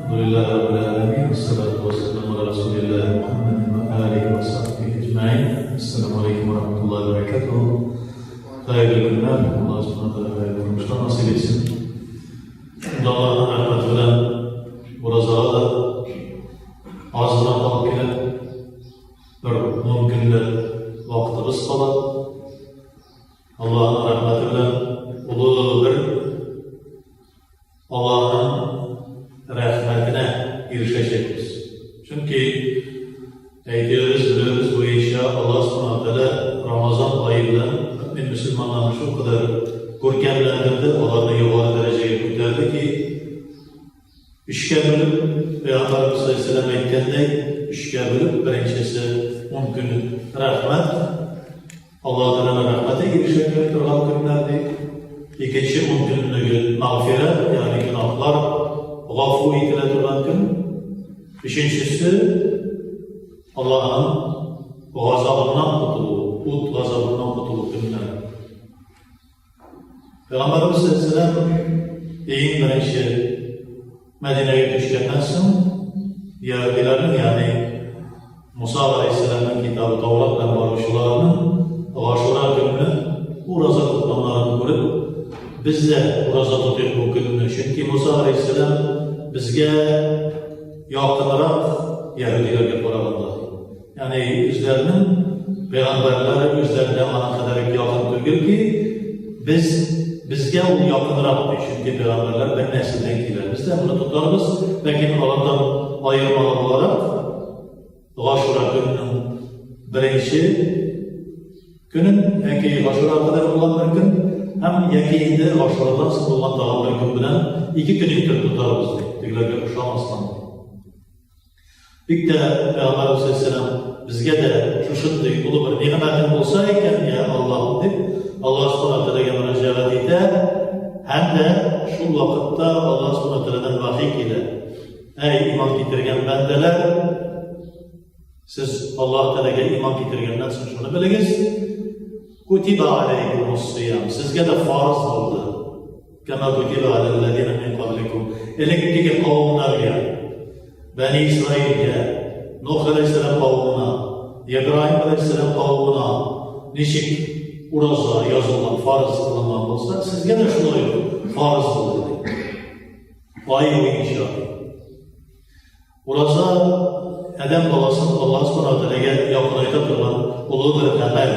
Alhamdulillahi Rabbil alamin. Wassalatu wassalamu ala Rasulillah Muhammedin ve alihi ve sahbihi ecmaîn. Esselamu aleyküm ve rahmetullahi ve berekatuhu. Hayırlı günler. Allah subhanahu teala hayırlı durmuşlar nasip etsin. Şimdi Allah'ın rahmeti bilen orazağa da azına kalıp gelen bir 10 günlük vaktimiz qala. Allah'ın rahmeti bilen ulu bir Allah'ın rahmetine erişecekmiz. Çünkü aytıyoruz, biliyoruz bu işe Allah subhanahu teala Ramazan ayı bilen mümin Müslümanlarını şu kadar görkemlendirdi, onlarını yukarı dereceye götürdü ki üçga bölüp Peygamberimiz sallallahu aleyhi ve sellem aytgandek üçga bölüp birinchisi 10 kun rahmat Alloh taolo rahmatiga erishadigan turgan kunlar deydi. Ikkinchi 10 kunligi mag'firat, ya'ni gunohlar g'afu etiladigan kun. Uchinchisi Allohning g'azabidan qutuluv, o't g'azabidan qutuluv kunlari. Payg'ambarimiz sallallohu alayhi vasallam eng birinchi Madinaga ko'chgandan so'ng Yahudilarning, ya'ni Musa alayhissalomning kitobi Tavrat bilan boruvchilarning G'ashura kunini o'raza tutganlarini ko'rib, biz de o'raza tutaylik bu kunni. Chunki Musa alayhissalom bizga yaqinroq Yahudilarga qaraganda. Ya'ni o'zlarining payg'ambarlari o'zlariga ana qadar yaqin tugilki, biz bizga u yaqinroq, chunki payg'ambarlar bir nasldan keladi. Biz de buni tutarmiz, lekin ulardan ayirmalı olarak G'ashura kunining birinchi kunun yoki G'ashura qadar bo'lgan bir kun ham yoki endi G'ashuradan so'ng bo'lgan tag'in bir kun bilan 2 kun turib tutarmiz tegilarga o'xshamasdan. Bitta Payg'ambarimiz sallallohu alayhi vasallam bizga da shu shunday ulug' bir ne'mating bo'lsa ekan ya Alloh deb Alloh subhanahu taologa murojaat etadi hamda shu vaqtda Alloh subhanahu taolodan vahiy keladi. Ey iymon keltirgan bandalar, siz Alloh taologa iymon keltirgandan so'ng shuni bilingiz, kutiba alaykumus siyam, sizga da farz bo'ldi. Kama kutiba alallazina min qablikum, ilkki qavmlarga, Bani Isroilga, Nuh alayhissalom qavmina, Ibrohim alayhissalom qavmina nechik o'roza yozilgan, farz qilingan bo'lsa, sizga da shunday farz bo'ldi. Oy bo'yicha. O'roza odam bolasini Alloh subhanahu taologa yaqinlayta turgan ulug' bir amal.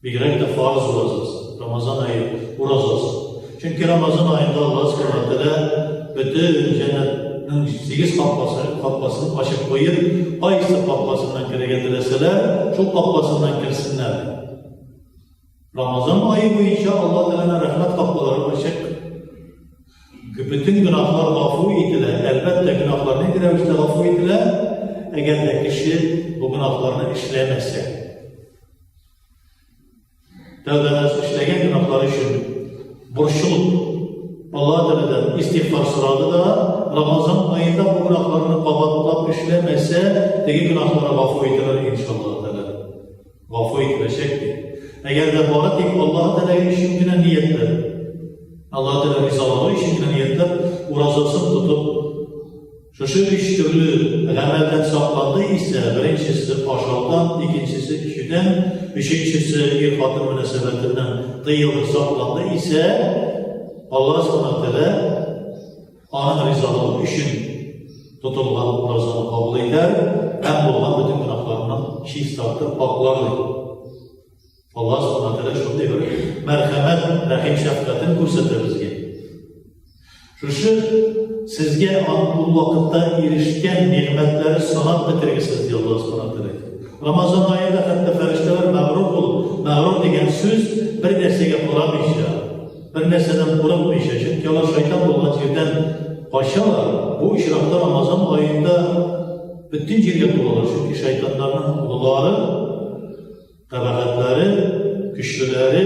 Bigrak da farz o'rozasi, Ramazon oyi o'rozasi. Chunki Ramazon oyida Alloh subhanahu taolo butun jannatning 8 qopqasini ochib qo'yib, qaysi qopqasidan kirga tilasalar, shu qopqasidan kirsinlar. Ramazon oyi bo'yicha Alloh taoloning rahmat qopqalari ochiq. Bütün gunohlar g'afu etiladi. Albatta gunohlar ne ravishda g'afu etiladi? Agarda kishi bu gunohlarni ishlamasa. Tavbadan ishlagan gunohlari uchun burchilib Alloh taolodan istig'for so'radi da Ramazon oyida bu gunohlarni qabatlab ishlamasa, tegi gunohlari g'afu etilar inshaalloh taolo. G'afu etilacak. Agarda bora tek Alloh taologa uchungina niyatlab, Alloh taolo rizoligi uchungina niyatlab o'rozasini tutib, shu uch turli g'amaldan saqlandi esa, birinchisi oshovdan, ikkinchisi ishidan, uchinchisi er xotin munosabatidan tiyilib saqlandi esa, Alloh subhanahu taolo oning rizoligi uchun tutilgan o'rozani qabul etar ham bo'lgan butun gunohlardan chistotib poklar. Alloh subhanahu taolo shunday bir marhamat, rahim, shafqatini ko'rsatadi bizga. Shu sizga bu vaqtda erishgan ne'matlari sanab bitirgisiz deydi Alloh subhanahu taolo. Ramazon oyida hatto farishtalar mag'rur bo'lib, mag'rur degan so'z bir narsaga qaramaydi, bir narsadan qo'rqmaydi, chunki ular shayton bo'lgan yerdan qochalar. Bu ishroqda Ramazon oyida butun yerga to'lalar, chunki shaytonlarning ulug'lari, qabahatlari, kuchlilari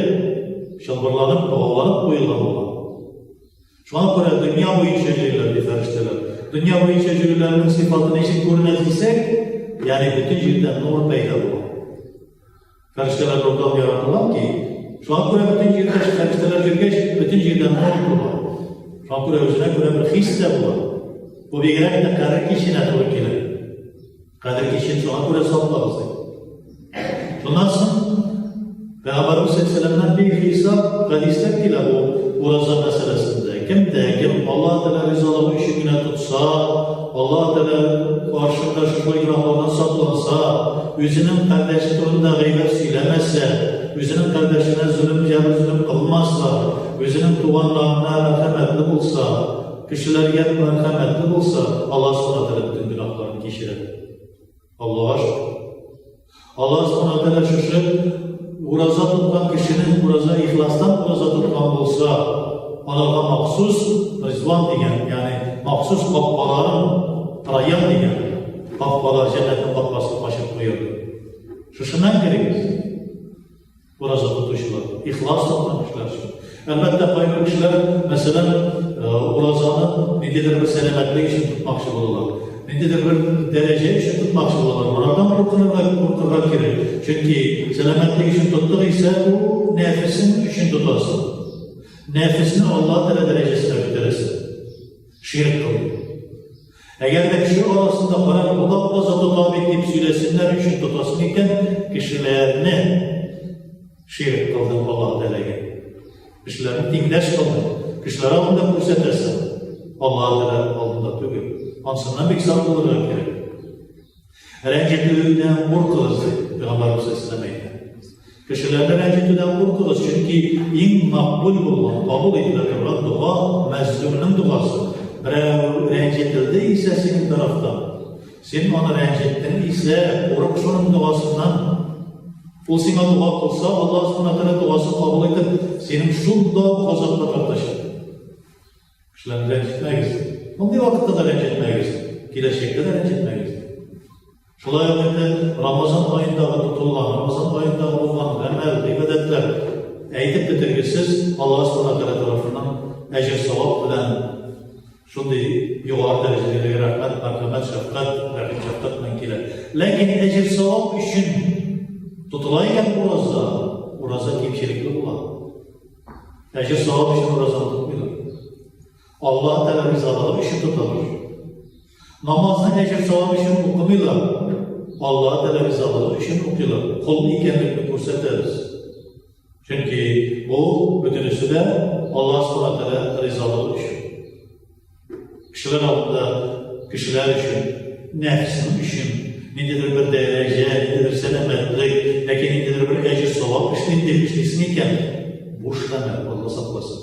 chalbarlanib, bog'lanib qo'yilgan bo'lgan. Shunga ko'ra dunyo bo'yicha yuradilar farishtalar. Dunyo bo'yicha yurganlarning sifati nechuk ko'rinadi desak, ya'ni butun yerda nur paydo bo'ladi. Farishtalar nurdan yaratilganki, shunga ko'ra butun yerda farishtalar yurgach, butun yerda nur bo'ladi. Shunga ko'ra o'zina ko'ra bir hissa bo'ladi. Бу бигрәк тә Кадер киченә туры килә. Кадер кичен шуңа күрә саклагыз ди. Шуннан соң Пәйгамбәребез саллаллаһу бихисап хәдисләр килә бу ураза мәсьәләсендә. Кем дә кем Аллаһ Тәгалә ризалыгы өчен генә тотса, Аллаһ Тәгалә каршында шушылай гөнаһлардан сакланса, үзенең кардәше турында гайбәт сөйләмәсә, үзенең кардәшенә зөлем, җәбер, зөлем кылмаса, үзенең туганнарына мәрхәмәтле булса, кешеләргә мәрхәмәтле булса, Аллаһ Субхана Тәгалә бөтен гөнаһларын кичерә. Аллаһка шөкер. Аллаһ Субхана Тәгалә шушы ураза тоткан кешенең ураза ихластан ураза тоткан булса, аларга махсус Ризван дигән, ягъни махсус капкаларын Райян дигән капкалар, җәннәтнең капкасын ачып куяр. Шушыннан керегез. Ураза тотучылар, ихлас тоткан кешеләр өчен. Әлбәттә, кайбер кешеләр, мәсәлән, уразаны ниндидер бер сәламәтлек өчен тотмакчы булалар. Ниндидер бер дәрәҗә өчен тотмакчы булалар. Монардан куркынырга, куркырга кирәк. Чөнки сәламәтлек өчен тоттык исә, бу нәфесең өчен тотасың. Нәфесне Алла Тәгалә дәрәҗәсенә күтәрәсең. Ширк кылу. Әгәр дә кеше арасында карап, бу да ураза тота бит дип сөйләсеннәр өчен тотасың икән, кешеләрне ширк кылдың Аллаһ Тәгаләгә. Кешеләрне тиңдәш кылдың. Кешеләр алдында күрсәтәсең. Аллаһ Тәгалә алдында түгел. Ансыннан бик сак булырга кирәк. Рәнҗетүдән куркыгыз, дип Пәйгамбәребез саллаллаһу әйтә. Кешеләрне рәнҗетүдән куркыгыз, чөнки иң макбул булган, кабул ителә торган дога мәзлумның догасы. Берәү рәнҗетелде исә синең тарафтан, син аны рәнҗеттең исә, курык шуның догасыннан. Ул сиңа дога кылса, Аллаһ Субхана Тәгалә догасын кабул итеп, синең шунда ук газапка тартачак. Кешеләрне рәнҗетмәгез. Мондый вакытта да рәнҗетмәгез. Киләчәктә дә рәнҗетмәгез. Шулай ук инде Рамазан аендагы тотылган, Рамазан аендагы булган гамәл, гыйбадәтләр әйтеп бетергесез Аллаһ Субхана Тәгалә тарафыннан әҗер-савап белән шундый югары дәрәҗәдәге рәхмәт, мәрхәмәт, шәфкать, рәхим, шәфкать белән килә. Ләкин әҗер-савап өчен тотыла икән ураза, ураза кимчелекле була. Әҗер савап өчен уразаны тотмыйлар. Аллаһ Тәгалә ризалыгы өчен тоталар. Намазны әҗер савап өчен укымыйлар. Аллаһ Тәгалә ризалыгы өчен укыйлар. Кол икәнлекне күрсәтәбез. Чөнки бу бөтенесе дә Аллаһ Субхана Тәгалә ризалыгы өчен. Кешеләр алдында, кешеләр өчен, нәфесең өчен, ниндидер бер дәрәҗә, ниндидер сәламәтлек, яки ниндидер бер әҗер савап эшлим дип эшлисең икән, буш гамәл, Алла сакласын.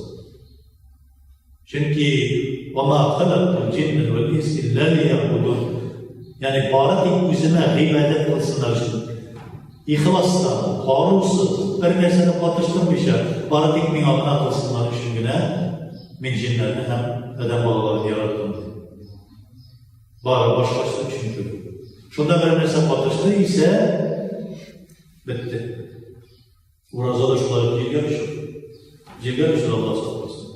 Чөнки вама халактул җинна вәл инса илля лиябудун. Ягъни бары тик үземә гыйбадәт кылсыннар өчен. Ихластан, карусыз, бер нәрсәне катыштырмыйча, бары тик миңа гына кылсыннар өчен генә мин җеннәрне һәм адәм балаларын яраттым. Бары башкасы өчен түгел. Шунда бер нәрсә катышты исә, бетте. Ураза да шулай ук җилгә очыр. Җилгә очыр, Алла сакласын.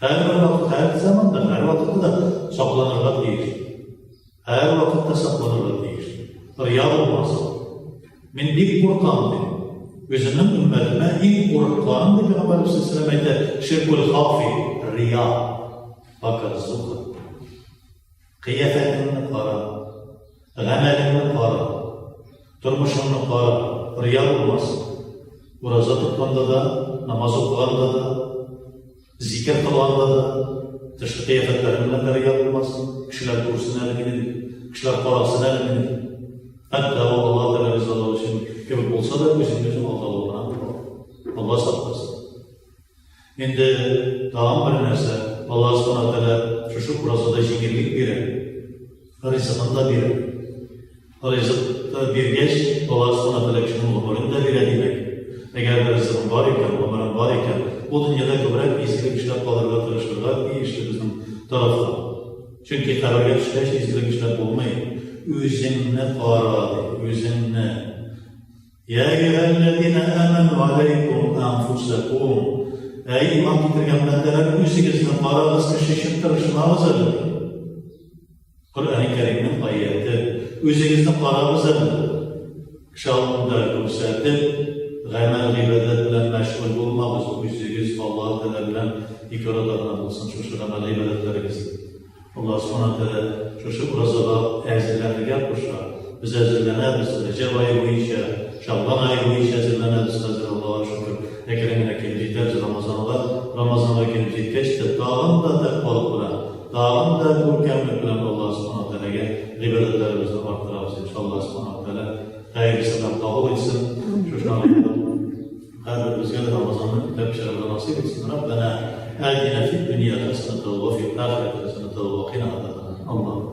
Һәрбер вакыт, һәр заманда, һәр вакытта да сакланырга тиеш. Һәр вакытта сакланырга тиеш. Рия булмасын. Мин бик куркам, ди. Үземнең өммәтемә иң курыкканым, дип Пәйгамбәребез саллаллаһу әйтә, ширкул хафи, рия, показуха. Кыяфәтеңне кара, гамәлеңне кара, тормышыңны кара, рия булмасын. Ураза тотканда да, намаз укыганда да, зикер кылганда да, тышкы кыяфәтләрең белән дә рия булмасын. Кешеләр күрсен әле мине дип, кешеләр карасын әле мине дип. Хәтта ул Алла Тәгалә ризалыгы өчен кебек булса да, үзеңне үзең алдалау гына була. Алла сакласын. Инде тагын бер нәрсә, Аллаһ Субхана Тәгалә шушы уразада җиңеллек бирә, ризыгын да бирә. Ризык та биргәч, Аллаһ Субхана Тәгалә кешенең гомерен дә бирә, димәк. Әгәр дә ризыгың бар икән, гомерең бар икән, бу дөньяда күбрәк изгелек эшләп калырга тырышырга тиешле безнең тарафтан. Чөнки кабергә төшкәч изгелек эшләп булмый. Үзеңне кара, ди, үзеңне. Йә әййүһәлләзинә әмәнү галәйкүм әнфусәкүм. Әй, иман китергән бәндәләр, үзегезне карагыз, кеше өчен тырышмагыз әле. Коръәни Кәримнең аяте. Үзегезне карагыз әле. Кеше алдында күрсәтеп, гамәл гыйбадәт белән мәшгуль булмагыз, үзегез Аллаһ Тәгалә белән ике арада гына булсын шушы гамәл гыйбадәтләрегез. Аллаһ Субхана Тәгалә шушы уразага әзерләнергә куша. Без әзерләнәбез, Рәҗәб ае буенча, Шәгъбан ае буенча әзерләнәбез хәзер, Аллаһка шөкер. Әкрен генә килеп җитәбез Рамазанга. Рамазанга килеп җиткәч тә, тагын да тәкъвалык белән, тагын да күркәмлек белән Аллаһ Субхана Тәгаләгә гыйбадәтләребезне арттырабыз, иншаллаһ. Субхана Тәгалә хәерлесе белән кабул итсен. Шушы Һәрберебезгә дә Рамазанны үтәп чыгарга насыйп итсен. Раббана атина фид дөнья хәсәнәтән ва фил ахирәти хәсәнәтән ва кина азабаннар. Аллаһу.